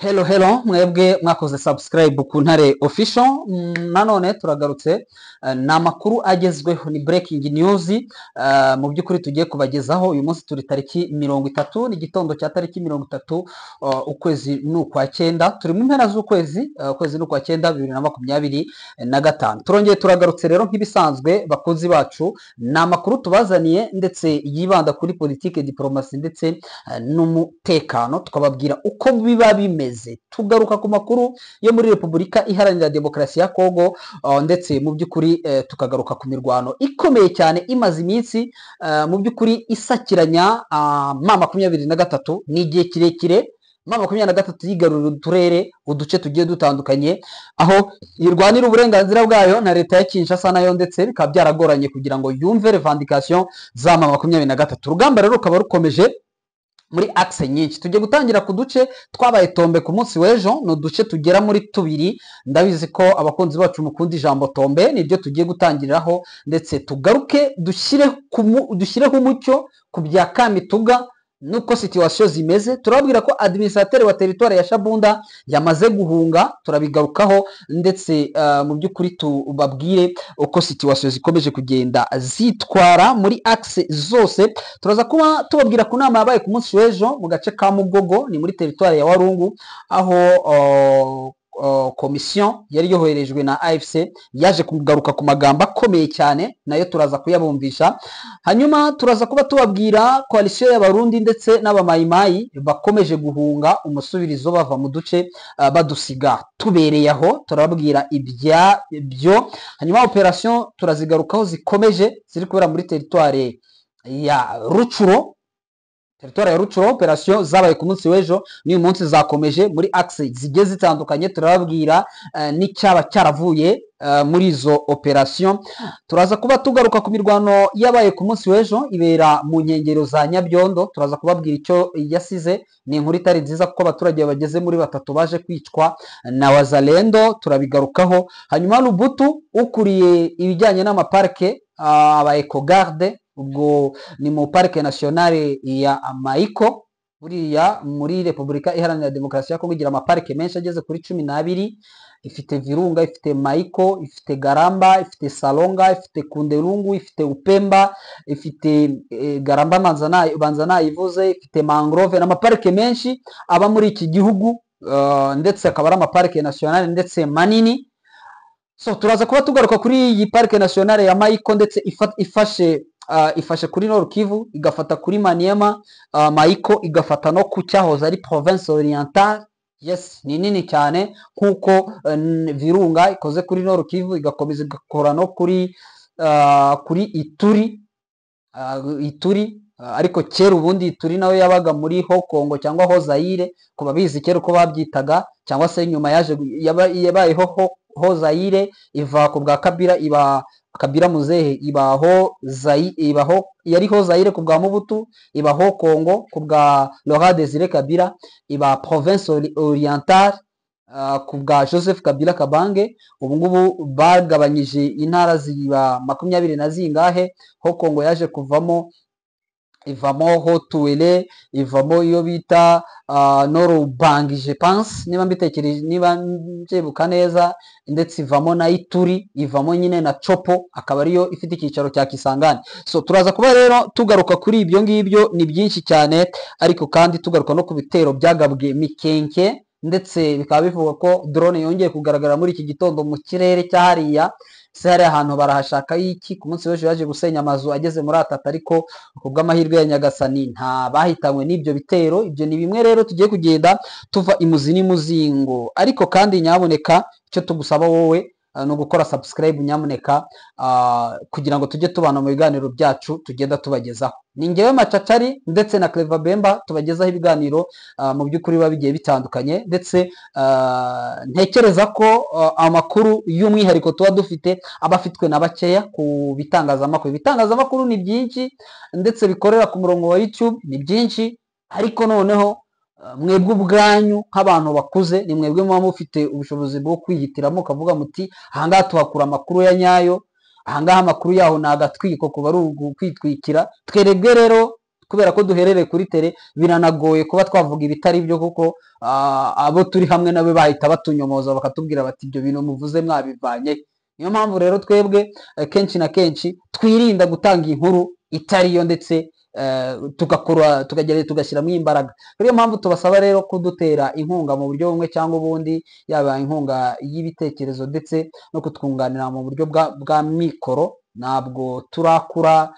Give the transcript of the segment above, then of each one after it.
Hello, hello, mwebwe mwakoze subscribe ku Ntare Official. Nanone turagarutse, ni amakuru agezweho, ni breaking news mu by'ukuri tugiye kubagezaho uyu munsi. Turi tariki 30, ni igitondo cya tariki 30, ukwezi ni ukwa cyenda, turi mu mpera z'ukwezi, ukwezi ni ukwa cyenda 2025. Turongeye turagarutse rero nk'ibisanzwe, bakunzi bacu, ni amakuru tubazaniye ndetse yibanda kuri politike, diplomasi ndetse n'umutekano, tukababwira uko biba bimeze. Tugaruka ku makuru yo muri Repubulika Iharanira Demokarasi ya Kongo, ndetse mu by'ukuri tukagaruka ku mirwano ikomeye cyane imaze iminsi mu by'ukuri isakiranya M23. Ni igihe kirekire M23 yigarurira uturere, uduce tugiye dutandukanye, aho irwanira uburenganzira bwayo na leta ya Kinshasa nayo, ndetse bikaba byaragoranye kugira ngo yumve revendication za M23. Urugamba rero rukaba rukomeje muri axe nyinshi. Tugiye gutangira ku duce twabaye tombé ku munsi w'ejo, ni uduce tugera muri tubiri. Ndabizi ko abakunzi bacu mukunda ijambo tombé, niryo tugiye gutangiriraho, ndetse tugaruke dushyireho umucyo ku bya Kamituga nuko situation zimeze. Turababwira ko administrateur wa territoire ya Shabunda yamaze guhunga, turabigarukaho, ndetse mu by'ukuri tubabwire uko situation zikomeje kugenda zitwara muri axe zose. Turaza kuba tubabwira ku nama yabaye ku munsi w'ejo mu gace ka Mugogo, ni muri territoire ya Walungu, aho komisiyo yari yoherejwe na AFC yaje kugaruka ku magambo akomeye cyane, nayo turaza kuyabumvisha. Hanyuma turaza kuba tubabwira coalition y'Abarundi ndetse n'Abamayimayi bakomeje guhunga umusubirizo, bava mu duce badusiga tubereye aho, turababwira ibyo. Hanyuma operation turazigarukaho zikomeje ziri kubera muri territoire ya Rutshuru. Territoire ya Rutshuru, operation zabaye ku munsi w'ejo n'uyu munsi zakomeje muri axe zigiye zitandukanye, turababwira n'icyaba cyaravuye muri izo operation. Turaza kuba tugaruka ku mirwano yabaye ku munsi w'ejo ibera mu nkengero za Nyabyondo, turaza kubabwira icyo yasize. Ni inkuru itari nziza kuko abaturage bageze muri batatu baje kwicwa na Wazalendo, turabigarukaho. Hanyuma Lubutu ukuriye ibijyanye n'amaparike, aba ecogarde, ubwo ni mu Parike Nationale ya Maiko. Buriya muri Repubulika Iharanira Demokarasi ya Kongo igira amaparike menshi ageze kuri 12. Ifite Virunga, ifite Maiko, ifite Garamba, ifite Salonga, ifite Kundelungu, ifite Upemba, ifite Garamba banza nayivuze, ifite Mangrove. Ni amaparike menshi aba muri iki gihugu, ndetse akaba ari amaparike nationale ndetse manini. So turaza kuba tugaruka kuri iyi Parike Nationale ya Maiko, ndetse ifashe kuri Nord Kivu, igafata kuri Maniema, Maiko igafata no ku cyahoze ari Province Orientale. Yes, ni nini cyane kuko Virunga ikoze kuri Nord Kivu, igakomeza igakora no kuri Ituri, ariko kera ubundi Ituri nayo yabaga muri Haut Congo cyangwa Haut Zaire ku babizi kera uko babyitaga, cyangwa se nyuma yaje yabayeho Haut Zaire, iva ku bwa Kabila, iba Kabila muzehe, ibaho Zaire, ibaho yari Haut Zaire ku bwa Mobutu, ibaho Congo ku bwa Laurent Desire Kabila, iba Province Orientale ku bwa Joseph Kabila Kabange. Ubu ngubu bagabanyije intara ziba makumyabiri na zingahe. Haut Congo yaje kuvamo, ivamo Haut-Uele, ivamo iyo bita Nord Ubangi, je pense, niba mbitekereje, niba mbyibuka neza, ndetse ivamo na Ituri, ivamo nyine na Tshopo, akaba ariyo ifite icyicaro cya Kisangani. So turaza kuba rero tugaruka kuri ibyo ngibyo, ni byinshi cyane, ariko kandi tugaruka no ku bitero byagabwe Mikenke, ndetse bikaba bivugwa ko drone yongeye kugaragara muri iki gitondo mu kirere cya hariya. Se hariya ahantu barahashaka iki? Ku munsi w'ejo yaje gusenya amazu ageze muri atatu, ariko ku bw'amahirwe ya Nyagasani nta bahitanywe n'ibyo bitero. Ibyo ni bimwe rero tugiye kugenda tuva imuzi n'imuzingo. Ariko kandi nyaboneka icyo tugusaba wowe ni ugukora subscribe nyamuneka, kugira ngo tujye tubana mu biganiro byacu tugenda tubagezaho. Ni ngewe Macacari ndetse na Clever Bemba tubagezaho ibiganiro mu by'ukuri biba bigiye bitandukanye, ndetse ntekereza ko amakuru y'umwihariko tuba dufite aba afitwe na bakeya ku bitangazamakuru. Ibitangazamakuru ni byinshi ndetse bikorera ku murongo wa YouTube ni byinshi, ariko noneho mwebwe ubwanyu nk'abantu bakuze ni mwebwe muba mufite ubushobozi bwo kwihitiramo, ukavuga muti ahangaha tuhakura amakuru ya nyayo, ahangaha amakuru yaho ni agatwiko, kuba ari ukwitwikira. Twebwe rero Kubera ko duherereye kuri terrain, biranagoye kuba twavuga ibitari byo, kuko abo turi hamwe nabo bahita batunyomoza, bakatubwira bati: "Ibyo bintu muvuze mwabivanye." Niyo mpamvu rero twebwe kenshi na kenshi twirinda gutanga inkuru itariyo, ndetse tugakora, tukagerageza tugashyiramo imbaraga. Niyo mpamvu tubasaba rero kudutera inkunga mu buryo bumwe cyangwa ubundi, yaba inkunga y'ibitekerezo ndetse no kutwunganira mu buryo bwa mikoro. Ntabwo turakura,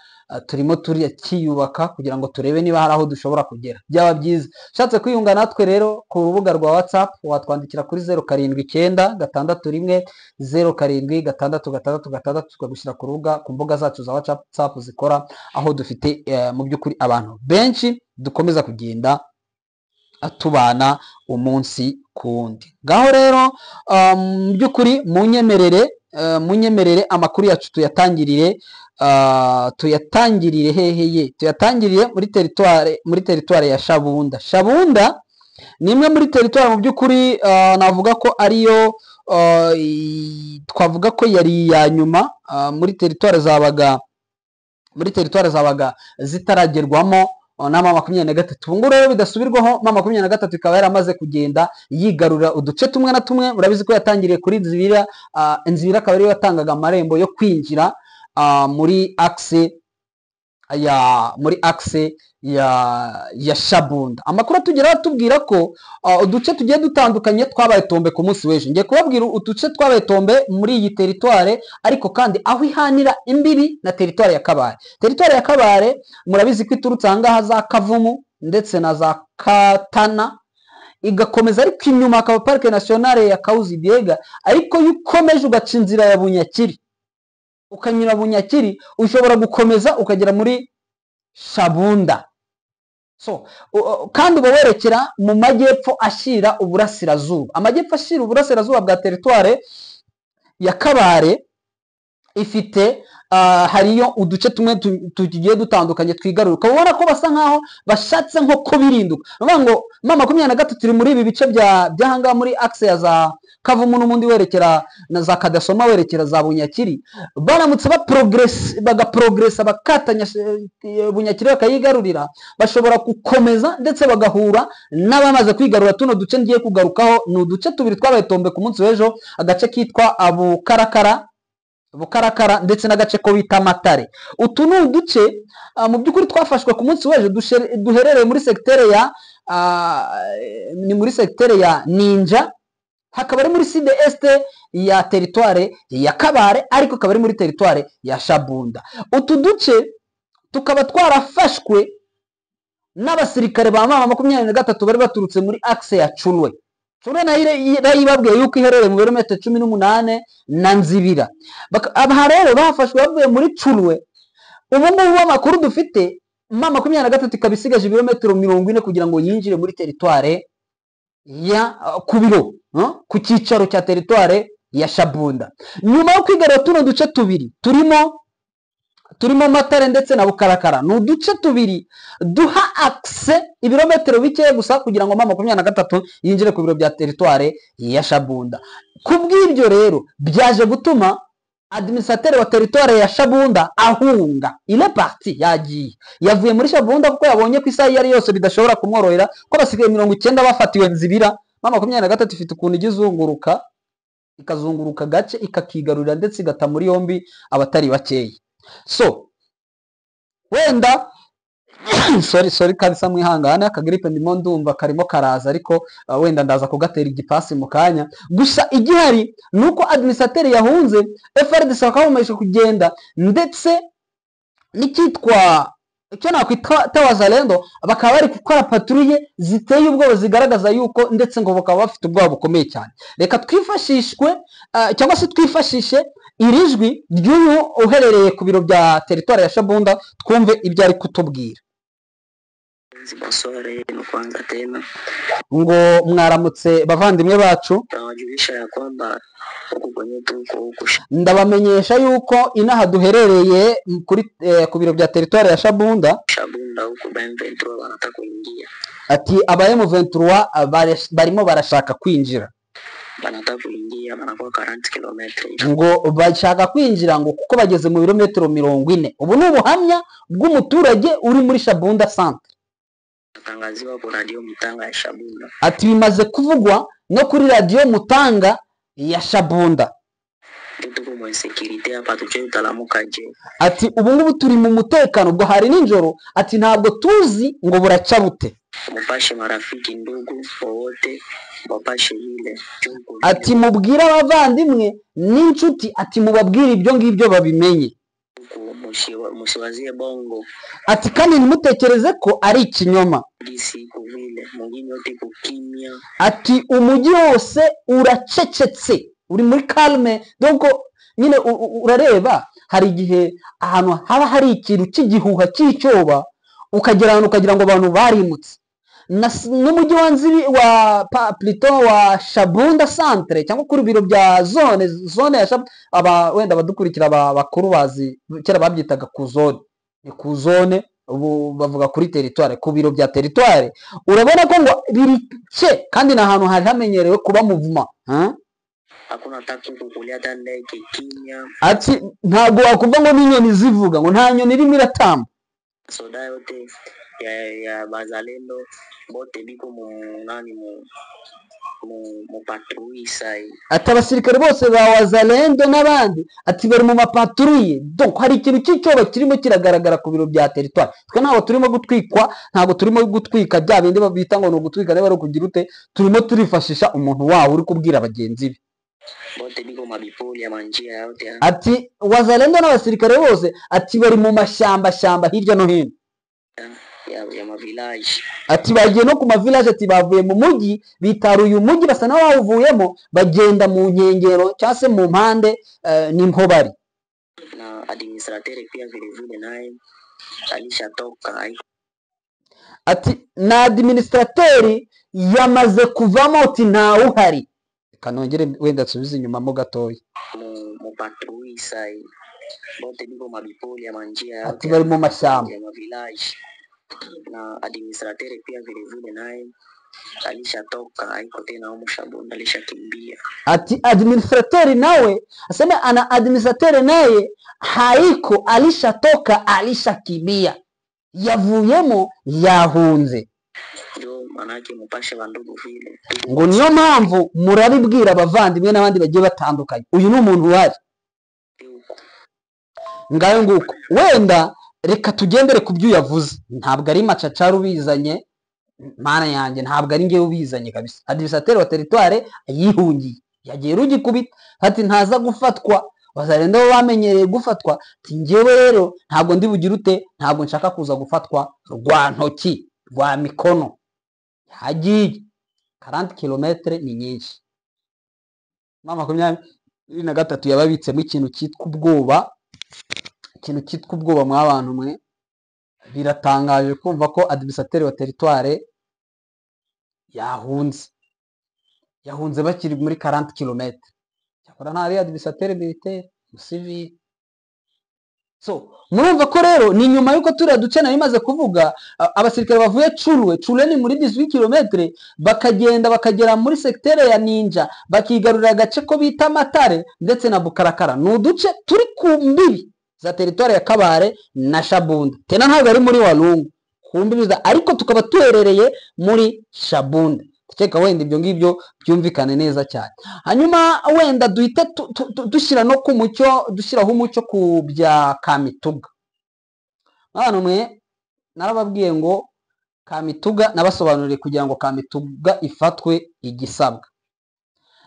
turimo turakiyubaka kugira ngo turebe niba hari aho dushobora kugera. Byaba byiza ushatse kwiyunga natwe rero ku rubuga rwa WhatsApp, watwandikira kuri 0796610766, tukagushyira ku rubuga, ku mbuga zacu za WhatsApp zikora, aho dufite mu by'ukuri abantu benshi dukomeza kugenda tubana umunsi ku wundi. Ngaho rero, mu by'ukuri munyemerere amakuru yacu tuyatangirire hehe ye? Tuyatangirire muri teritware ya Shabunda. Shabunda ni imwe muri teritware mu by'ukuri navuga ko ariyo twavuga ko yari iya nyuma muri teritware zabaga zitaragerwamo na M23. Ubu ngubu rero bidasubirwaho, M23 ikaba yaramaze kugenda yigarurira uduce tumwe na tumwe. Murabizi ko yatangiriye kuri Nzibira. Nzibira akaba ariyo yatangaga amarembo yo kwinjira muri axe ya Shabunda. Amakuru atugeraho atubwira ko uduce tugiye dutandukanye twabaye tombe ku munsi w'ejo. Ngiye kubabwira uduce twabaye tombe muri iyi teritware, ariko kandi aho ihanira imbibi na teritware ya Kabare. Teritware ya Kabare murabizi ko iturutse ahangaha za Kavumu ndetse na za Katana, igakomeza, ariko inyuma hakaba Parc National ya Kahuzi Biega. Ariko iyo ukomeje ugaca inzira ya Bunyakiri, ukanyura Bunyakiri, ushobora gukomeza ukagera muri Shabunda. So kandi uba werekera mu majyepfo ashyira uburasirazuba, amajyepfo ashyira uburasirazuba bwa teritware ya Kabare. Ifite hariyo uduce tumwe tugiye dutandukanye twigarura, ukaba ubona ko basa nkaho bashatse nko kubirinduka. Ni ukuvuga ngo M23 iri muri ibi bice bya by'ahangaha muri axe ya za Kavumu, n'ubundi werekera na za Kadasoma, werekera za Bunyakiri. Baramutse bagaprogresa, bakatanya Bunyakiri bakayigarurira, bashobora gukomeza ndetse bagahura n'abamaze kwigarura tuno duce ngiye kugarukaho. Ni uduce tubiri twabaye tombe ku munsi w'ejo: agace kitwa Abukarakara, Bukarakara, ndetse n'agace ko bita Matare. Utu ni uduce mu by'ukuri twafashwe ku munsi w'ejo, duherereye muri secteur ya ni muri secteur ya Ninja, hakaba ari muri sud est ya teritware ya Kabare, ariko akaba ari muri teritware ya Shabunda. Utu duce tukaba twarafashwe n'abasirikare ba M23 bari baturutse muri axe ya Culwe. Culwe nayo nayibabwiye yuko iherereye mu birometero 18 na Nzibira. Aha rero bafashwe bavuye muri Culwe. Ubu ngubu amakuru dufite, M23 ikaba isigaje ibirometero 40 kugira ngo yinjire muri teritware ya ku biro, ku cyicaro cya teritware ya Shabunda, nyuma yo kwigarura tuno duce tubiri turimo Matare ndetse na Bukarakara. Ni uduce tubiri duha accès ibirometero bikeya gusa kugira ngo M23 yinjire ku biro bya teritware ya Shabunda. Ku bw'ibyo rero byaje gutuma administrateur wa teritware ya Shabunda ahunga. Il est parti, yagiye, yavuye muri Shabunda, kuko yabonye ko isaha iyo ari yose bidashobora kumworohera, ko basigaye 90 bafatiwe Nzibira. M23 ifite ukuntu ijya izunguruka, ikazunguruka gace, ikakigarurira, ndetse igata muri yombi abatari bakeya. So wenda, sorry, sorry kabisa, mwihangane, akagripe ndimo ndumva karimo karaza, ariko wenda ndaza kugatera igipasi mu kanya. Gusa igihari ni uko administrateur yahunze, FARDC bakamumenyesha kugenda, ndetse n'icyitwa icyo nakwita Wazalendo bakaba bari gukora patrouille ziteye ubwoba, zigaragaza yuko ndetse ngo bakaba bafite ubwoba bukomeye cyane. Reka twifashishwe cyangwa se twifashishe iri jwi ry'uyu uherereye ku biro bya teritwari ya Shabunda, twumve ibyo ari kutubwira. Bonsoir yenu kwanza tena. Ngo mwaramutse bavandimwe bacu. Nawajulisha ya kwamba huku kwenye tuko huku Ndabamenyesha yuko inaha duherereye ku biro bya teritwari ya Shabunda, Shabunda huku ba M23 wanataka kuingia. Ati aba M23 barimo barashaka kwinjira. Banataka kuingia, banakuwa 40 kilomètres. Ngo bashaka kwinjira, ngo kuko bageze mu birometero 40. Ubu ni ubuhamya bw'umuturage uri muri Shabunda centre. Tangaziwa kwa radio Mutanga ya Shabunda. Ati bimaze kuvugwa no kuri radiyo Mutanga ya Shabunda. Ndio tuko mu insécurité hapa, tujue tutalamuka je. Ati ubu ngubu turi mu mutekano, ubwo hari nijoro, ati ntabwo tuzi ngo buracya bute. Mupashe marafiki, ndugu wowote, wapashe vile Juko vile. Ati mubwire abavandimwe n'inshuti, ati mubabwire ibyo ngibyo babimenye. Huku musiwazie bongo. Ati kandi ntimutekereze ko ari ikinyoma. Gisi iko vile mwingine yote iko kimya. Ati umujyi wose uracecetse, uri muri calme. Donc nyine urareba hari igihe ahantu haba hari ikintu cy'igihuha cy'icyoba, ukagera ahantu ukagira ngo abantu barimutse. N'umujyi wa Nzibi wa plutôt wa Shabunda centre, cyangwa kuri biro bya zone ya aba wenda abadukurikira bakuru bazi kera babyitaga ku zone, ni ku zone, ubu bavuga kuri territoire, ku biro bya territoire. Urabona ko ngo biri cye, kandi ni ahantu hari hamenyerewe kuba muvuma, huh? Hakuna hata kuku kulia, hata ndege, kimya. Ati ntabwo wakumva ngo n'inyoni zivuga, ngo nta nyoni irimo iratamba. Soda yote ya bazalendo bote biko mu nani, mu patrouille sai. Ati abasirikare bose ba Wazalendo n'abandi, ati bari mu mapatrouille. Donc hari ikintu cy'icyoba kirimo kiragaragara ku biro bya territoire. Twe ntabwo turimo gutwikwa, ntabwo turimo gutwika bya bindi bita ngo ni ugutwika, niba ari ukugira ute, turimo turifashisha umuntu wawe uri kubwira bagenzi be. Bote biko mabipoli ya manjia yote ya. Ati Wazalendo n'abasirikare bose, ati bari mu mashyamba shyamba hirya no hino. Ya mavillage. Ati bagiye no ku mavillage, ati bavuye mu mujyi, bitaruye umujyi, basa n'abawuvuyemo, bagenda mu nkengero cyangwa se mu mpande, nimho bari. Na administrateur pia vile vile naye alishatoka, haiko. Ati na administrateur yamaze kuvamo, ati ntawe uhari. Reka nongere wenda nsubize inyuma mo gatoya. Mu patrouille sai, bote biko mabipoli ya manjia Ati yote bari mu mashyamba. ya mavillage. Na administrateur pia vile vile naye alishatoka, haiko tena humu Shabunda, alishakimbia. Ati administrateur nawe aseme ana administrateur naye haiko, alishatoka, alishakimbia, yavuyemo, yahunze. Ndio manake mupashe bandugu vile. Ngo niyo mpamvu murabibwira abavandimwe n'abandi bagiye batandukanye. Uyu ni umuntu uhari. Huku. Ngayo nguko, wenda reka tugendere ku byo yavuze. Ntabwo ari Macacara ubizanye, mana yanjye, ntabwo ari ngewe ubizanye kabisa. Administrateur wa territoire yihungiye, yagiye rugikubita, ati ntaza gufatwa. Bazarenda bo bamenyereye gufatwa. Ati ngewe rero ntabwo ndi bugire ute, ntabwo nshaka kuza gufatwa rwa ntoki rwa mikono. Yagiye 40 kilomètres ni nyinshi. M23 yababitsemo ikintu cyitwa ubwoba, ikintu cyitwa ubwoba mw'abantu mwe. Biratangaje kumva ko administrateur wa territoire yahunze, yahunze bakiri muri 40 kilomètres. Cyakora ntari administrateur militaire, civil. So murumva ko rero ni nyuma y'uko turiya duce nari maze kuvuga, abasirikare bavuye Curwe, Curwe ni muri 18 kilomètres, bakagenda bakagera muri secteur ya Ninja, bakigarurira agace ko bita Matare ndetse na Bukarakara. Ni uduce turi ku mbibi za territoire ya Kabare na Shabunda, tena ntabwo ari muri Walungu, ku mbibi za, ariko tukaba tuherereye muri Shabunda. Ndakeka wenda ibyo ngibyo byumvikane neza cyane. Hanyuma wenda duhite dushyira no ku mucyo, dushyiraho umucyo ku bya Kamituga. Hano mwe narababwiye ngo Kamituga, nabasobanuriye kugira ngo Kamituga ifatwe igisabwa.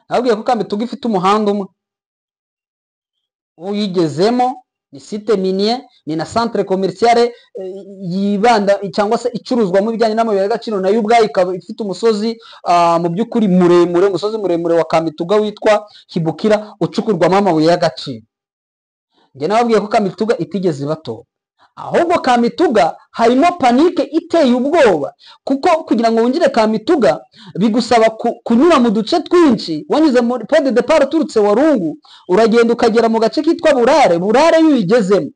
Nababwiye ko Kamituga ifite umuhanda umwe uyigezemo, ni site minier, ni na centre commerciale, yibanda cyangwa se icuruzwamo ibijyanye n'amabuye y'agaciro, nayo ubwayo ikaba ifite umusozi, mu by'ukuri muremure, umusozi muremure wa Kamituga witwa Hibukira, ucukurwamo amabuye y'agaciro. Njye nababwiye ko Kamituga itigeze ibatora, ahubwo Kamituga harimo panique iteye ubwoba, kuko kugira ngo winjire Kamituga bigusaba kunyura mu duce twinshi. Wanyuze muri point de départ uturutse Warungu, uragenda ukagera mu gace kitwa Burare. Burare iyo uyigezemo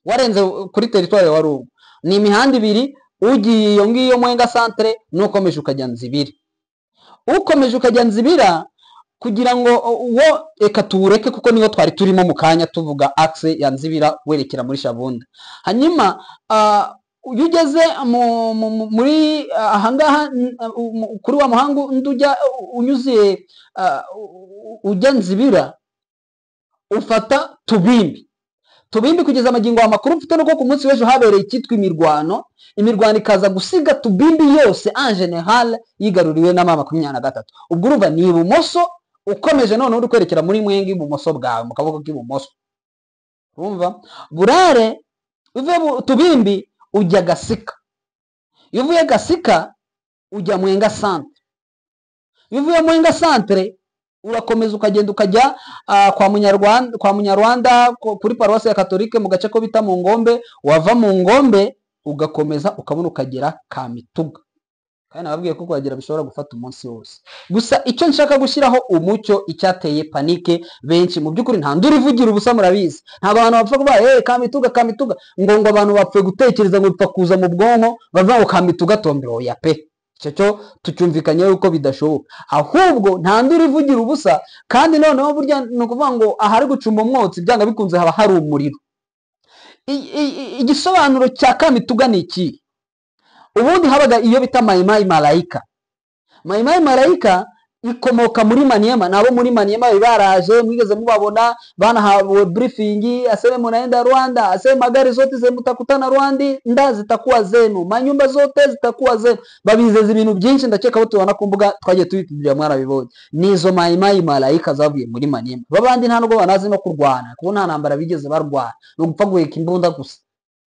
warenze kuri territoire ya Warungu, ni imihanda ibiri, ugiye iyo ngiyo Mwenga centre n'ukomeje ukajya Nzibiri. Ukomeje ukajya Nzibira kugira ngo uwo, reka tuwureke kuko niho twari turimo mu kanya tuvuga axe ya Nzibira werekera muri Shabunda. Hanyuma iyo ugeze muri ahangaha kuri wa muhangu undi ujya unyuze ujya Nzibira, ufata Tubimbi. Tubimbi kugeza amagingo, amakuru mfite nuko ku munsi w'ejo habereye icyitwa imirwano, imirwano ikaza gusiga Tubimbi yose en général yigaruriwe na M23. Ubwo urumva ni ibumoso, ukomeje noneho uri kwerekera muri Mwenga ibumoso bwawe, mu kaboko k'ibumoso. Urumva Burare, uvuye Tubimbi ujya Gasika, iyo uvuye Gasika ujya Mwenga centre, iyo uvuye Mwenga centre urakomeza ukagenda ukajya kwa Munyarwanda kuri paruwasi ya Katolike mu gace ko bita mu Ngombe. Wava mu Ngombe ugakomeza ukabona ukagera Kamituga, kandi nababwiye ko kuhagera bishobora gufata umunsi wose. Gusa icyo nshaka gushyiraho umucyo, icyateye panique benshi, mu by'ukuri nta nduru ivugira ubusa, murabizi. Ntabwo abantu bapfa kuvuga Kamituga, Kamituga, ngo abantu bapfuye gutekereza ngo bipfa kuza mu bwonko bavuga ngo Kamituga tombero. Oya pe, icyo cyo tucyumvikanye yuko bidashoboka. Ahubwo nta nduru ivugira ubusa, kandi noneho burya ni ukuvuga ngo ahari gucumba umwotsi byanga bikunze haba hari umuriro. Igisobanuro cya Kamituga ni iki? Ubundi habaga iyo bita Mayimayi Malayika. Mayimayi Malayika ikomoka muri Maniema, nabo muri Maniema bari baraje, mwigeze mubabona banahawe briefing, aseme munaenda Rwanda, aseme magari zote zemutakutana Rwanda nda zitakuwa zenu, manyumba zote zitakuwa zenu. Babizeza ibintu byinshi, ndakeka abo tubona ku mbuga twagiye tubipibira mwarabibonye. Nizo Mayimayi Malayika zavuye muri Maniema. Babandi nta nubwo banazi no kurwana, kuko nta ntambara bigeze barwana, ni ugupfa guheka imbunda gusa.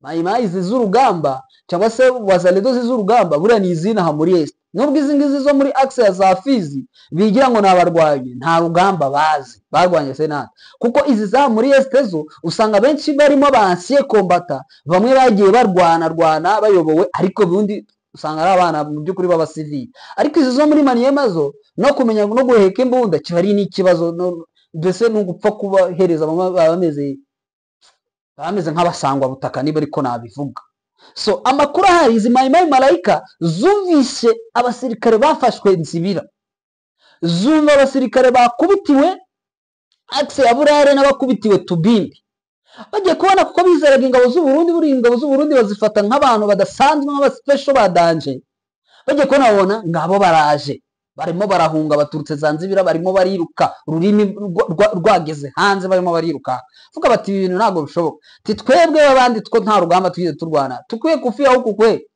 Mayimayi z'urugamba cyangwa se Wazalendo z'urugamba buriya ni izinaha muri Est. Nubwo izi ngizi zo muri axe ya za Fizi bigira ngo ni abarwanyi, nta rugamba bazi barwanye senat, kuko izi za muri Est zo usanga benshi barimo ba anciens combattants, bamwe bagiye barwana rwana bayobowe, ariko ubundi usanga ari abana mu by'ukuri b'abasivili. Ariko izi zo muri Maniema zo no kumenya no guheka imbunda kiba ari n'ikibazo, mbese ni ugupfa kubahereza, bamwe baba bameze nk'abasangwa butaka niba ariko nabivuga. So amakuru ahari, izi Mayimayi Malayika zumvise abasirikare bafashwe Nzibira, zumva abasirikare bakubitiwe axe ya Burare n'abakubitiwe Tubimbi, bagiye kubona, kuko bizeraga ingabo z'u Burundi, buriya ingabo z'u Burundi bazifata nk'abantu badasanzwe, nk'aba special ba danger. Bagiye kubona babona ngabo baraje, barimo barahunga, baturutse za Nzibira, barimo bariruka, ururimi rwageze hanze, barimo bariruka. Vuga bati ibi bintu ntabwo bishoboka, ti twebwe b'abandi two nta rugamba twigeze turwana, tukwiye kufia huku kwe.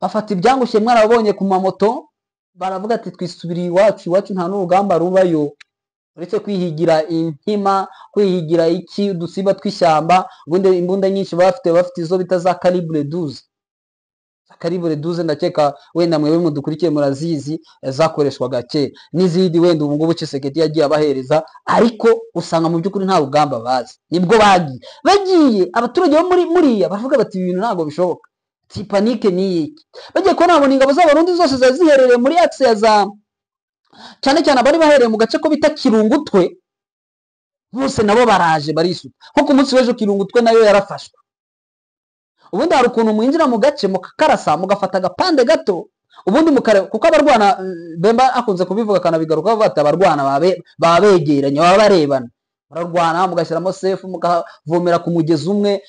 Bafata ibyangushye, mwarabonye ku mamoto, baravuga ati twisubiriye iwacu, iwacu nta n'urugamba rubayo uretse kwihigira inkima, kwihigira iki, udusimba tw'ishyamba. Ubundi imbunda nyinshi baba bafite izo bita za calibre 12. Za calibre 12 ndakeka wenda mwebwe mudukurikiye murazizi, zakoreshwaga kera, n'izindi wenda ubu ngubu Tshisekedi yagiye abahereza, ariko usanga mu by'ukuri nta rugamba bazi. Nibwo bagiye abaturage bo muri muriya baravuga bati ibi bintu ntabwo bishoboka, ti panique ni iki? Bagiye kubona babona ingabo z'Abarundi zose zari ziherereye muri axe ya za, cyane cyane abari bahereye mu gace ko bita Kirungutwe, bose nabo baraje barisuka. Nko ku munsi w'ejo Kirungutwe nayo yarafashwe. Ubundi hari ukuntu mwinjira mu gace mukakarasa, mugafata agapande gato, ubundi mukareba, kuko abarwana, Bemba akunze kubivuga akanabigaruka, bavuga ati abarwana baba begeranye, baba barebana, bararwana mugashyiramo sefu, mukavomera ku mugezi umwe.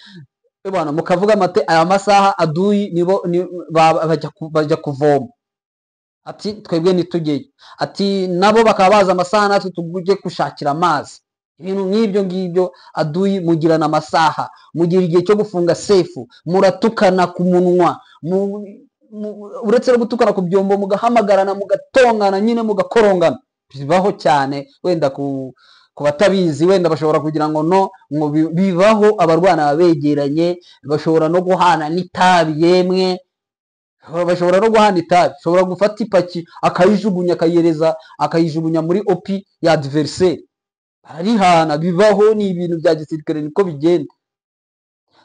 Bwana, mukavuga mate aya masaha aduyi nibo bajya kuvoma, ati twebwe ntitujyeyo, ati nabo bakaba bazi amasaha natwe tujye gushakira amazi, ibintu nk'ibyo ngibyo. Aduyi mugirana amasaha, mugira igihe cyo gufunga sefu, muratukana ku munwa, uretse no gutukana ku byombo mugahamagarana, mugatongana nyine, mugakorongana. Bibaho cyane, wenda ku batabizi wenda bashobora kugira ngo no ngo bibaho. Abarwana baba begeranye, bashobora no guhana n'itabi, yemwe bashobora no guhana itabi, ashobora gufata ipaki akayijugunya, akayereza, akayijugunya muri opi ya adversaire, bararihana, bibaho, ni ibintu bya gisirikare, niko bigenda.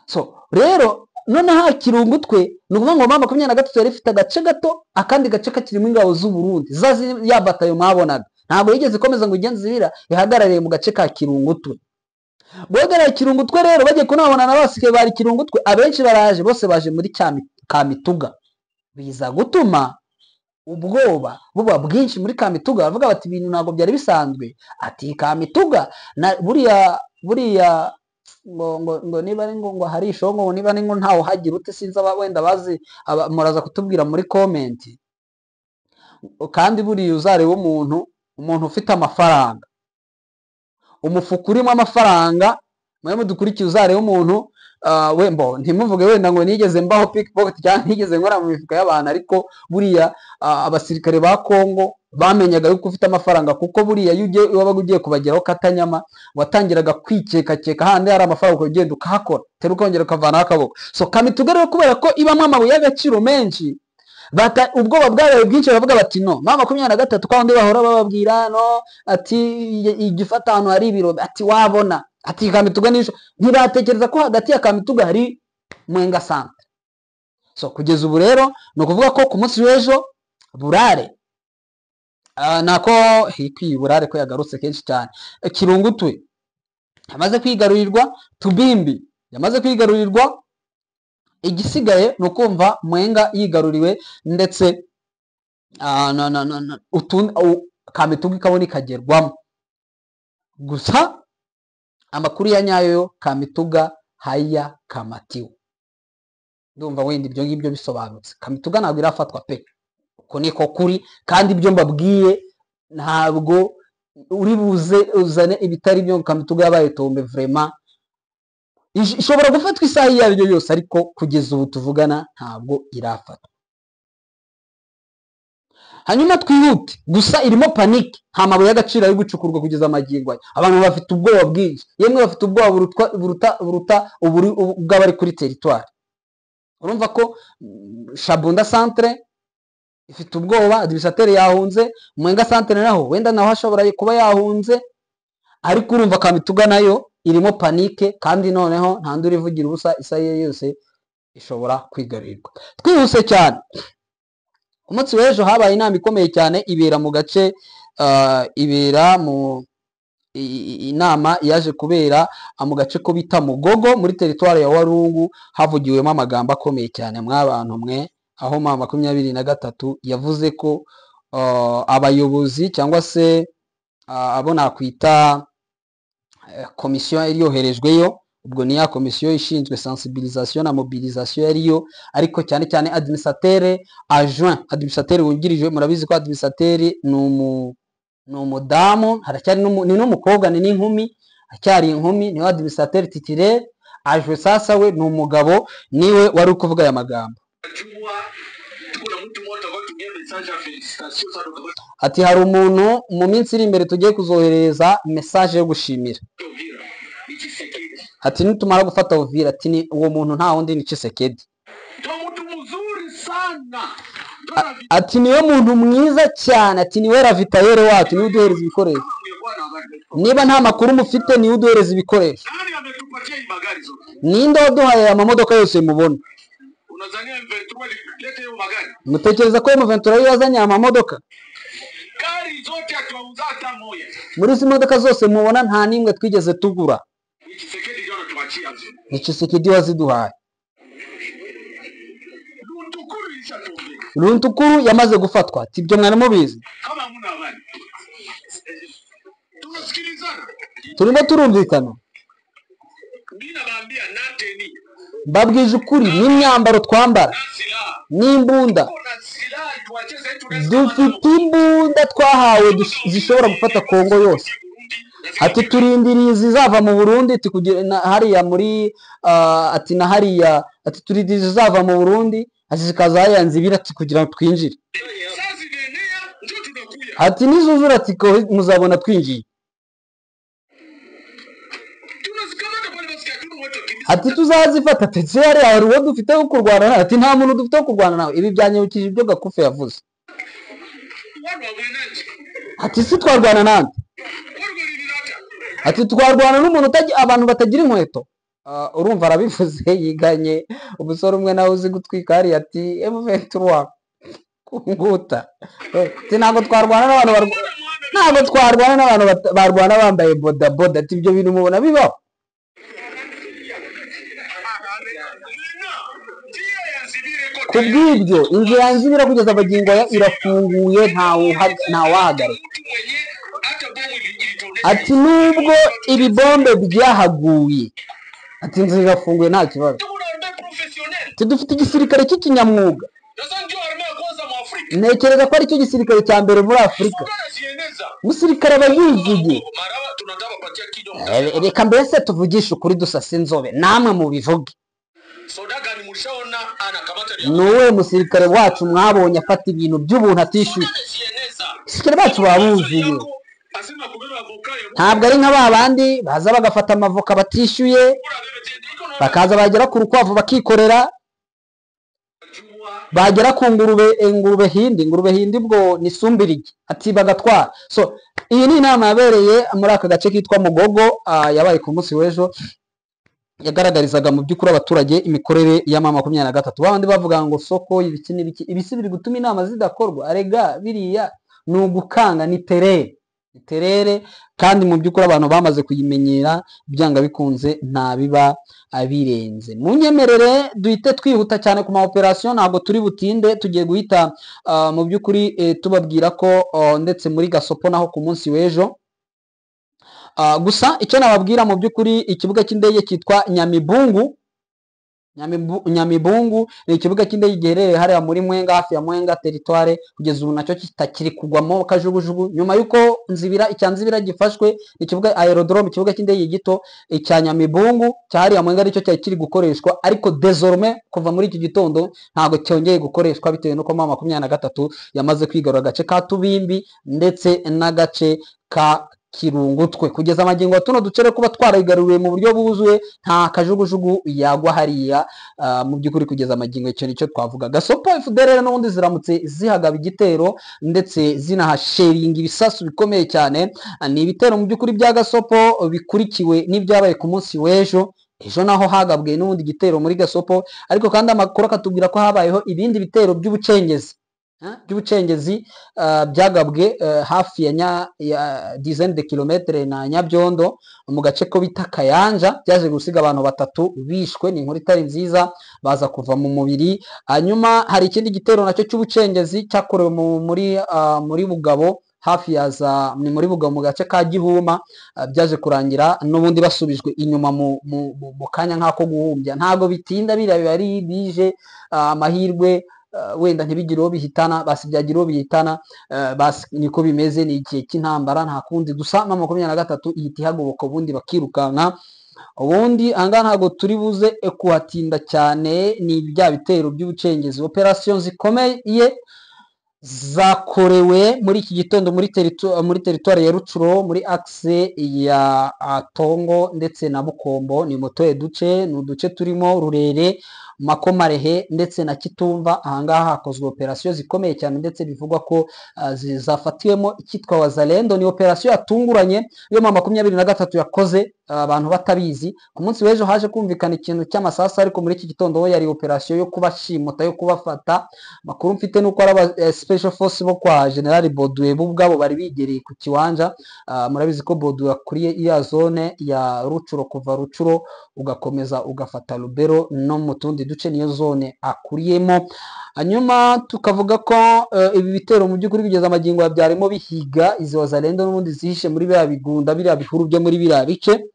So rero noneho Kirungutwe, ni ukuvuga ngo M23 yari ifite agace gato, akandi gace kakirimo ingabo z'u Burundi za ya batayo mwabonaga, ntabwo yigeze ikomeza ngo igende Nzibira, ihagarariye mu gace ka Kirungutwe. Guhagarara Kirungutwe rero, bagiye kunabona n'abasigaye bari Kirungutwe, abenshi baraje, bose baje muri Kamituga, biza gutuma Ubwoba buba bwinshi muri Kamituga, baravuga bati ibintu ntabwo byari bisanzwe. Ati Kamituga na buriya buriya ngo ngo ngo niba ari ngo ngo hari ishongo, ngo niba ari ngo ntawe uhagira ute, sinzi aba wenda bazi muraza kutubwira muri comment. Kandi buriya uzareba umuntu ufite amafaranga, umufuka urimo amafaranga, mwe mudukurikiye uzareba umuntu we mbo ntimuvuge wenda ngo nigeze mbaho pickpocket cyangwa nigeze nkora mu mifuka y'abantu, ariko buriya abasirikare ba Kongo bamenyaga yuko ufite amafaranga, kuko buriya iyo ugiye wabaga ugiye kubageraho katanyama watangiraga kwikekakeka handi hari amafaranga ukagenda ukahakora tera ukongera ukavanaho akaboko. So Kamituga rero kubera ko ibamo amabuye y'agaciro menshi, bata ubwoba bwabaye bwinshi, baravuga bati no mama 23 kwa wundi bahora bababwira no ati igifata ahantu hari ibiro, ati wabona ati Kamituga nisho, ntibatekereza ko hagati ya Kamituga hari Mwenga Centre. So kugeza ubu rero ni ukuvuga ko ku munsi w'ejo Burare nako hikwiye Burare ko yagarutse kenshi cyane, Kirungutwe yamaze kwigarurirwa, Tubimbi yamaze kwigarurirwa, igisigaye ni ukumva Mwenga yigaruriwe ndetse Kamituga ikabona ikagerwamo. Gusa amakuru ya nyayo Kamituga haya kamatiwe. Ndumva wenda ibyo ngibyo bisobanutse. Kamituga ntabwo irafatwa pe, uko niko kuri, kandi ibyo mbabwiye ntabwo uri buze uzane ibitari byo. Kamituga yabaye tombe vraiment, ishobora gufatwa isaha iyo ari yo yose, ariko kugeza ubu tuvugana ntabwo irafatwa. Hanyuma twihute, gusa irimo panique, nta mabuye y'agaciro ari gucukurwa kugeza amagingo aya. Abantu bafite ubwoba bwinshi, yemwe bafite ubwoba buruta ubw'abari kuri territoire. Urumva ko Shabunda Centre ifite ubwoba, administrateur yahunze, Mwenga Centre naho wenda naho ashobora kuba yahunze, ariko urumva Kamituga nayo irimo panique, kandi noneho nta nduru ivugira ubusa, isaha iyo yose ishobora kwigarurirwa. Twihuse cyane, umunsi w'ejo habaye inama ikomeye cyane ibera mu gace, ibera mu inama yaje kubera mu gace ko bita Mugogo muri teritwari ya Warungu, havugiwemo amagambo akomeye cyane mw'abantu mwe, aho ma 23 yavuze ko abayobozi cyangwa se abo nakwita komisiyo yari yoherejweyo, ubwo ni ya komisiyo ishinzwe sensibilisation na mobilisation yariyo, ariko cyane cyane administrateur adjoint, administrateur wungirije. Murabizi ko administrateur ni umudamu, haracyari ni n'umukobwa, ni n'inkumi, acyari inkumi, niwe administrateur titulaire. Adjoint sasa we ni umugabo, niwe wari uri kuvuga aya magambo. Ati hari umuntu mu minsi iri imbere tugiye kuzoherereza message yo gushimira. Ati nitumara gufata Uvira, ati ni uwo muntu nta wundi ni Tshisekedi. Ati niwe muntu mwiza cyane, ati niwe ravitayere wacu, niwe uduhereza ibikoresho. Niba nta makuru mufite niwe uduhereza ibikoresho. Ninde waduhaye amamodoka yose mubona? Mutekereza ko M23 yazanye amamodoka? Muri izi modoka zose mubona nta n'imwe twigeze tugura. Ni Tshisekedi waziduhaye. Luntukuru yamaze gufatwa, ati ibyo mwari mubizi. Turimo turumvikana. Mbabwije ukuri, n'imyambaro twambara n'imbunda, dufite imbunda twahawe zishobora gufata Kongo yose. Ati turindiriye izava mu Burundi, ati kugira hariya muri ati na hariya, ati turindiriye izava mu Burundi, ati zikaza hariya Nzibira, ati kugira ngo twinjire. Ati nizuzura ati muzabona twinjiye. Ati tuzazifata, ati hariya hari uwo dufite wo kurwana nawe, ati nta muntu dufite wo kurwana nawe. Ibi byanyibukije ibyo Gakufe yavuze. Ati si twarwana nande? Ati twarwana n'umuntu abantu batagira inkweto. Urumva arabivuze yiganye umusore umwe nawe uzi gutwika hariya, ati M23 kunguta. Ati ntabwo twarwana n'abantu ntabwo twarwana n'abantu barwana bambaye boda boda, ati ibyo bintu mubona bibaho. Ku bw'ibyo inzira ya Nzibira kugeza magingo aya irafunguye, ntawahagarika. Ati nubwo ibibombe byahaguye, ati inzira irafunguye, nta kibazo. Ati dufite igisirikare cy'ikinyamwuga, ntekereza ko aricyo gisirikare cya mbere muri Afurika. Umusirikare aba yuzuye. Reka mbese tuvugishe ukuri, dusase inzobe, namwe mubivuge. Ni uwuhe musirikare wacu mwabonye afata ibintu by'ubuntu atishyuye? Abasirikare bacu baba buzuye, ntabwo ari nka ba bandi baza bagafata amavoka batishyuye, bakaza bagera ku rukwavu bakikorera, bagera ku ngurube, ingurube hindi, ingurube hindi ubwo ni sumbirigi, ati bagatwara. So iyi ni inama yabereye muri aka gace kitwa Mugogo, yabaye ku munsi w'ejo, yagaragarizaga mu by'ukuri abaturage imikorere ya M23. Babandi bavuga ngo soko ibiki n'ibiki, ibisi biri gutuma inama zidakorwa. Arega biriya ni ugukanga, ni terere, ni terere, kandi mu by'ukuri abantu bamaze kuyimenyera, byanga bikunze nta biba abirenze. Munyemerere duhite twihuta cyane ku ma operation, ntabwo turi butinde, tugiye guhita mu by'ukuri tubabwira ko ndetse muri Gasopo naho ku munsi w'ejo. Gusa icyo nababwira mu by'ukuri, ikibuga cy'indege cyitwa Nyamibungu, Nyamibungu ni ikibuga cy'indege giherereye hariya muri Mwenga, hafi ya Mwenga territoire, kugeza ubu nacyo kitakiri kugwamo kajugujugu nyuma y'uko Nzibira, icya Nzibira gifashwe, ikibuga aerodrome, ikibuga cy'indege gito icya Nyamibungu cya hariya Mwenga aricyo cyari kiri gukoreshwa, ariko désormais kuva muri iki gitondo ntabwo cyongeye gukoreshwa bitewe n'uko M23 yamaze kwigarura agace ka Tubimbi ndetse n'agace ka Kirungutwe. Kugeza amagingo tuno duce rero kuba twarigaruriye mu buryo bwuzuye, nta kajugujugu yagwa hariya. Mu by'ukuri kugeza amagingo icyo nicyo twavuga. Gasopo FDLR n'ubundi ziramutse zihagaba igitero ndetse zinahasheringa ibisasu bikomeye cyane. Ni ibitero mu by'ukuri bya Gasopo bikurikiwe n'ibyabaye ku munsi w'ejo. Ejo naho hagabwe n'ubundi igitero muri Gasopo, ariko kandi amakuru akatubwira ko habayeho ibindi bitero by'ubucengezi byagabwe hafi ya dizaine de kilomètres na Nyabyondo mu gace ko bita Kayanja, byaje gusiga abantu batatu bishwe. Ni inkuru itari nziza, baza kuva mu mubiri. Hanyuma hari ikindi gitero nacyo cy'ubucengezi cyakorewe muri Bugabo, hafi ya za, ni muri Bugabo mu gace ka Gihuma, byaje kurangira n'ubundi basubijwe inyuma mu kanya nk'ako guhumbya. Ntabwo bitinda, biriya biba ari bije amahirwe wenda ntibigire uwo bihitana, basi byagira uwo bihitana, basi niko bimeze, ni igihe cy'intambara, nta kundi. Gusa M23 ihita ihagoboka ubundi bakirukanka. Ubundi ahangaha ntabwo turi buze kuhatinda cyane, ni bya bitero by'ubucengezi, operation zikomeye zakorewe muri iki gitondo muri teritwari ya Rucuro, muri axe ya Tongo ndetse na Bukombo. Ni moto duce, ni uduce turimo Rurere, Makomarehe ndetse na Kitumba. Ahangaha hakozwe operation zikomeye cyane ndetse bivugwa ko zafatiwemo icyitwa Wazalendo. Ni operation yatunguranye yo M23 yakoze abantu batabizi. Ku munsi w'ejo haje kumvikana ikintu cy'amasasu, ariko muri iki gitondo ho yari operation yo kubashimuta, yo kubafata. Makuru mfite nuko ari aba special force bo kwa General Baudouin bo ubwabo bari bigereye ku kiwanja. Murabizi ko Baudouin akuriye iya zone ya Rucuro, kuva Rucuro ugakomeza ugafata Lubero no mu tundi duce, niyo zone akuriyemo. Hanyuma tukavuga ko ibi bitero mu by'ukuri kugeza amagingo byarimo bihiga izi Wazalendo n'ubundi zihishe muri biriya bigunda, biriya bihuru byo muri biriya bice.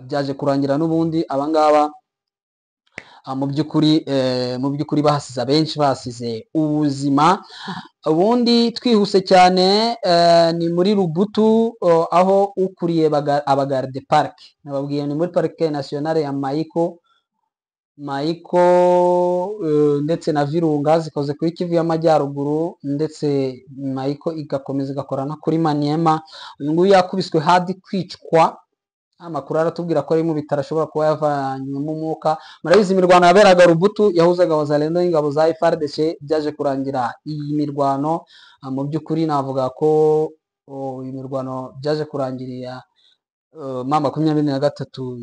Byaje kurangira n'ubundi abangaba mu by'ukuri bahasize abenshi, bahasize ubuzima. Ubundi twihuse cyane, ni muri Rubutu, aho ukuriye abagarde parc, nababwiye ni muri Parc Nationale ya Maiko Maiko ndetse na Virunga, zikoze kuri Kivu y'Amajyaruguru, ndetse Maiko igakomeza igakora no kuri Maniema. Uyu nguyu yakubiswe hadi kwicwa, amakuru aratubwira ko ari mu bitaro, ashobora kuba yavanywemo umwuka. Murabizi imirwano yaberaga Rubutu yahuzaga Wazalendo n'ingabo za FARDC, byaje kurangira iyi mirwano mu by'ukuri navuga ko iyi mirwano byaje kurangirira M23.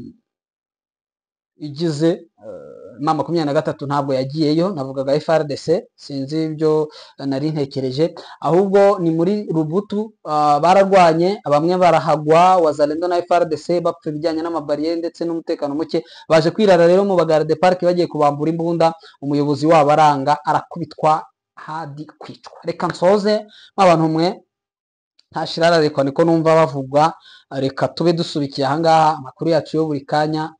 igize M23 ntabwo yagiyeyo, navugaga FARDC, sinzi ibyo nari ntekereje, ahubwo ni muri Rubutu. Bararwanye, bamwe barahagwa, Wazalendo na FARDC bapfa ibijyanye n'amabariyeri ndetse n'umutekano muke. Baje kwirara rero mu bagarde park, bagiye kubambura imbunda, umuyobozi wabo aranga, arakubitwa hadi kwicwa. Reka nsoze nk'abantu mwe ntashirara, reka niko numva bavuga, reka tube dusubikiye ahangaha. Amakuru yacu yo buri kanya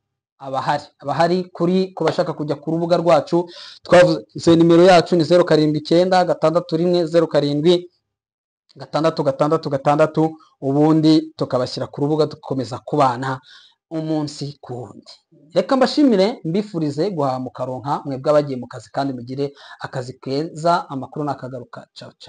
abahari kuri ku bashaka kujya ku rubuga rwacu, twavuze nimero yacu ni 0796107666, ubundi tukabashyira ku rubuga dukomeza kubana umunsi ku wundi. Reka mbashimire, mbifurize guhaha mukaronka, mwebwe abagiye mu kazi, kandi mugire akazi keza. Amakuru nakagaruka. Ciao ciao.